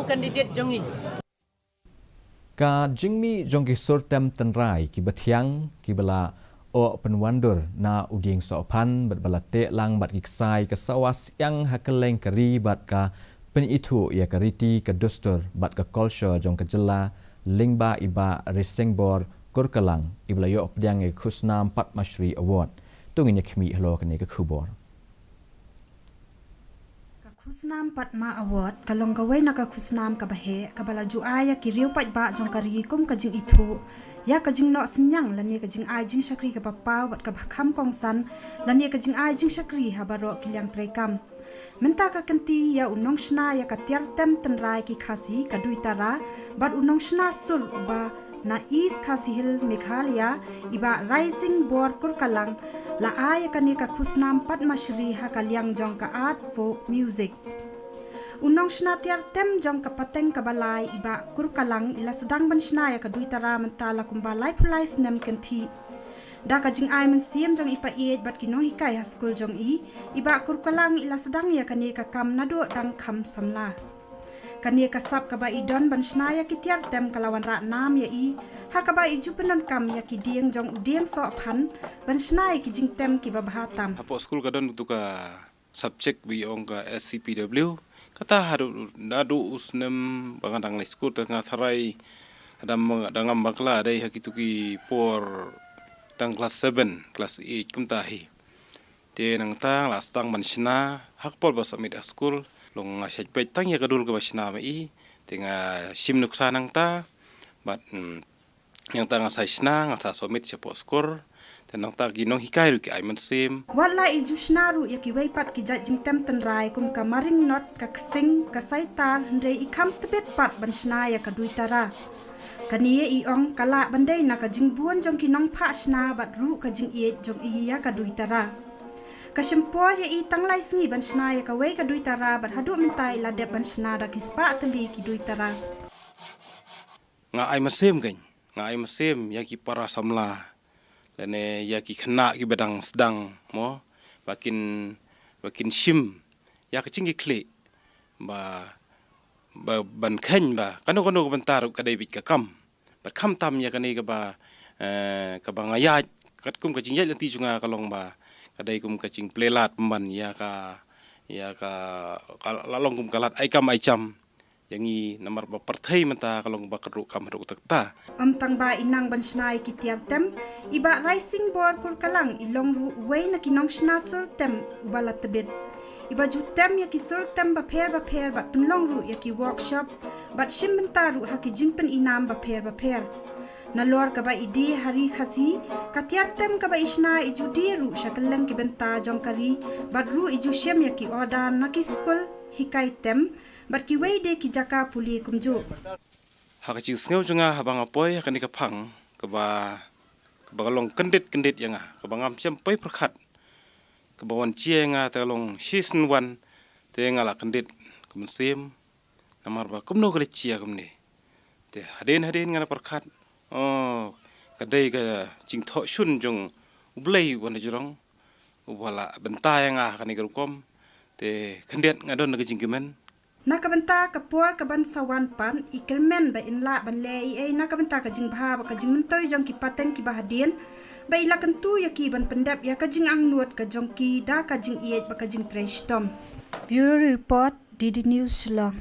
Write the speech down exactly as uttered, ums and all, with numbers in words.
Candidate jong ngi. Ka jingmih jong ki sur tem tynrai kiba thiang, kiba la ong pynwandur na u dieng sohphan, bad ba la teh lang bad ki ksai ka sawa siang ha kylleng ka ri, bad ka pynithuh ïa ka riti ka dustur bad ka kolshor jong ka jylla, lyngba i Bah Risengbor Kurkalang, iba la ïoh pdiang ïa ka khusnam Padma Shri Award. To ngin ïa khmih halor kane ka khubor. Ka khusnam Padma Award ka long kawei na ka khusnam kaba heh, kaba la ju ai ïa ki riew paidbah jong ka ri kum ka jingithuh ïa ka jingnoh synñiang, lane ka jingai jingshakri kaba paw bad kaba kham kongsan, lane ka jingai jingshakri ha baroh ki liang treikam. Mynta ka kynti ïa u nongshna ïa ka tiar tem tynrai ki Khasi ka Duitara, bad u nongshna sur uba na East Khasi Hills, Meghalaya, i Bah Risengbor Kurkalang, la ai ïa kane ka khusnam Padma Shri ha ka liang jong ka art folk music. U nongshna tiar tem jong ka pateng kaba lai, i Bah Kurkalang, i la sdang ban shna ïa ka Duitara mynta la kumba laiphew lai snem kynthih. Da ka jingai mynsiem jong i paieit bad ki nonghikai ha skul jong i, i Bah Kurkalang i la sdang ïa kane ka kam naduh dang kham samla. Kane ka sap kaba i don ban shna ïa ki tiar tem ka la wanrah nam ïa i, ha kaba i ju pyndonkam ïa ki dieng jong u dieng sohphan ban shna ïa ki jingtem kiba bha tam. Hapoh skul ka don tu ka subject ba ong ka S C P W. Kata haduh naduh u snem ba nga dang leit skul te nga tharai, hadam dang ngam bakla dei ha kitu ki por dang class seven, class eight kumta hi. Te nangta la sdang ban shna ha ka por ba submit ha skul, long nga shait peit tang ïa ka dur kaba shna ma i. Te nga shim nuksa nangta, bad, mm, nangta nga sa shna, nga sa submit shapoh skul. Te nangta ki nonghikai ruh ki ai mynsiem. Wat la i ju shna ruh ïa kiwei pat ki jait jingtem tynrai kum ka maringnot, ka ksing, ka saitar, hynrei i kham tbit pat ban shna ïa ka Duitara. Kane i ong ka lah ban dei na ka jingbun jong ki nongphah shna bad ruh ka jingïeit jong i ïa ka Duitara. Ka shim por ïa i tang lai sngi ban shna ïa kawei ka Duitara, bad haduh mynta i la dep ban shna da ki spah tylli ki Duitara. Nga ai mynsiem kein, nga ai mynsiem ïa ki para samla, lane ïa ki khynnah kiba dang sdang mo, ba kin, ba kin shim ïa ka jingkitkhlieh, ba, ba ban kheiñ ba kano kano ka bynta ruh ka dei beit ka kam. Bad khamtam ïa kane kaba, eh, kaba nga ïaid, katkum ka jingïaid lynti jong nga ka long ba ka dei kum ka jingplie lad pynban ïa ka, ïa ka, ka la long kum ka lad ai kam ai jam ïa ngi, namar ba pyrthei mynta ka long ba ka ruh kam ruh takta. Ym tang ba i nang ban shna ïa ki tiar tem, i Bah Risengbor Kurkalang i long ruh uwei na ki nongshna sur tem uba la tbit. Iba ju tem ïa ki sur tem bapher bapher bad pynlong ruh ïa ki workshop bad shim bynta ruh ha ki jingpyninam bapher bapher. Nalor kaba i die ha ri Khasi, ka tiar tem kaba i shna i ju die ruh sha kylleng ki bynta jong ka ri, bad ruh i ju shim ïa ki order na ki skul hikai tem bad kiwei de ki jaka pule kumjuh. Ha ka jingsngew jong nga haba nga poi ha kane ka phang kaba, kaba ka long kyndit kyndit ïa nga, kaba ngam shym poi pyrkhat, kaba wan jia ïa nga te ka long shisien wan, te nga la kyndit ka mynsiem. Namar ba kumno ka la jia kumne. Te hadien hadien nga la pyrkhat, oh, ka dei ka jingthoh shun jong U Blei uba na jrong, uba la bynta ïa nga ha kane ka rukom. Te khyndiat nga don ka jingkmen. Na ka bynta ka por kaban sa wan pat, i kyrmen ba in lah ban leh ei ei na ka bynta ka jingbha bad ka jingmyntoi jong ki pateng kiba hadien, ba i la kyntu ïa ki ban pyndep ïa ka jingangnud ka jong ki da ka jingïeit bad ka jingtrei shitom. Bureau Report, D D News Shillong.